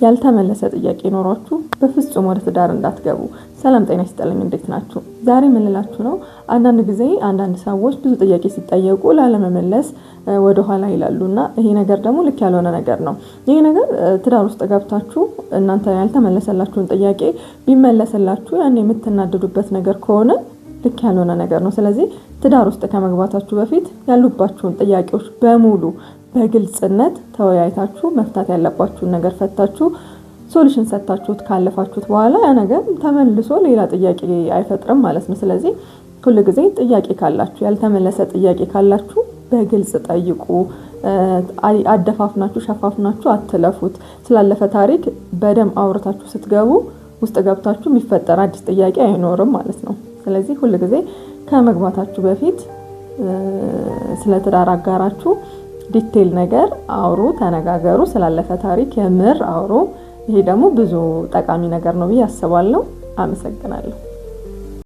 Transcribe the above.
ያልተመለሰ ጥያቄ ኖሯችሁ በፍጹም ወደ ትዳር እንዳትገቡ። ሰላም ጤና ይስጥልኝ፣ እንዴት ናችሁ? ዛሬ የምንላችሁ ነው፣ አንዳንድ ጊዜ አንዳንድ ሰዎች ብዙ ጥያቄ ሲጠየቁ ላለመመለስ ወደኋላ ይላሉ እና ይሄ ነገር ደግሞ ልክ ያልሆነ ነገር ነው። ይሄ ነገር ትዳር ውስጥ ገብታችሁ እናንተ ያልተመለሰላችሁን ጥያቄ ቢመለስላችሁ ያን የምትናደዱበት ነገር ከሆነ ልክ ያልሆነ ነገር ነው። ስለዚህ ትዳር ውስጥ ከመግባታችሁ በፊት ያሉባችሁን ጥያቄዎች በሙሉ በግልጽነት ተወያይታችሁ፣ መፍታት ያለባችሁን ነገር ፈታችሁ፣ solution ሰጥታችሁት ካለፋችሁት በኋላ ያ ነገር ተመልሶ ሌላ ጥያቄ አይፈጥርም ማለት ነው። ስለዚህ ሁል ጊዜ ጥያቄ ካላችሁ፣ ያልተመለሰ ጥያቄ ካላችሁ በግልጽ ጠይቁ። አደፋፍናችሁ ሸፋፍናችሁ አትለፉት። ስላለፈ ታሪክ በደንብ አውርታችሁ ስትገቡ ውስጥ ገብታችሁ የሚፈጠር አዲስ ጥያቄ አይኖርም ማለት ነው። ስለዚህ ሁል ጊዜ ከመግባታችሁ በፊት ስለ ትዳር አጋራችሁ detail ነገር አውሩ፣ ተነጋገሩ። ስላለፈ ታሪክ የምር አውሩ። ይሄ ደግሞ ብዙ ጠቃሚ ነገር ነው ብዬ አስባለሁ። አመሰግናለሁ።